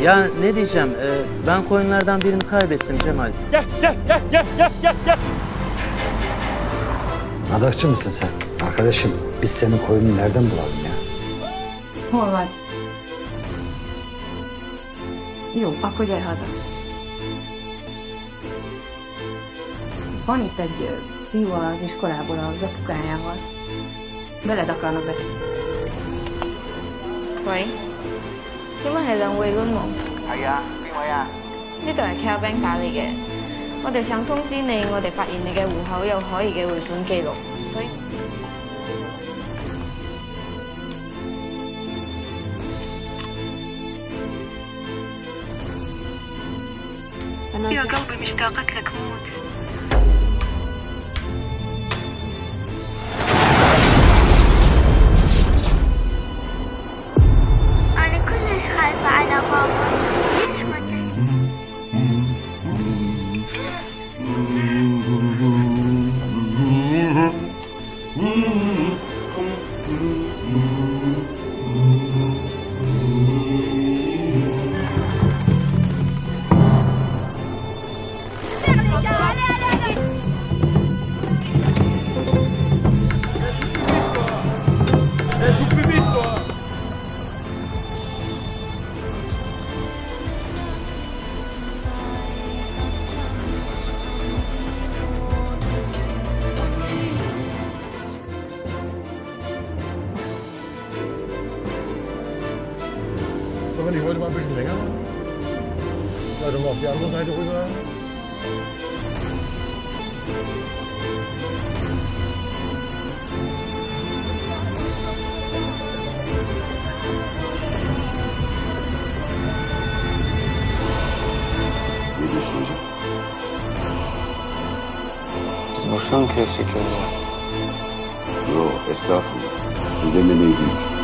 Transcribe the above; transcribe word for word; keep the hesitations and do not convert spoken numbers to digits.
Ya ne diyeceğim? Ee, ben koyunlardan birini kaybettim Cemal. Gel, gel, gel, gel, gel, gel, gel. Adakçı mısın sen? Arkadaşım, biz senin koyununu nereden bulalım ya? Hol vagy? Jó, akkor gyere haza. Van itt egy, ö, fiú az iskolából az apukájával. Veled akarnak beszélni. Wei, 請問係兩位輪冇？係啊，邊位啊？呢度係 Calvin 打嚟嘅，我哋想通知你，我哋發現你嘅戶口有可疑嘅匯款記錄，所以 يا قلبي مشتاقة لك موت. أنا كلش خايفة على بابا. ليش ما تجي؟ Sollen wir nicht heute mal ein bisschen länger machen? Ja, dann mach die andere Seite rüber. Ne diyorsun hocam? Siz boşuna mı kürek çekiyorsunuz ya? Yo, estağfurullah. Sizden de ne diyeyim?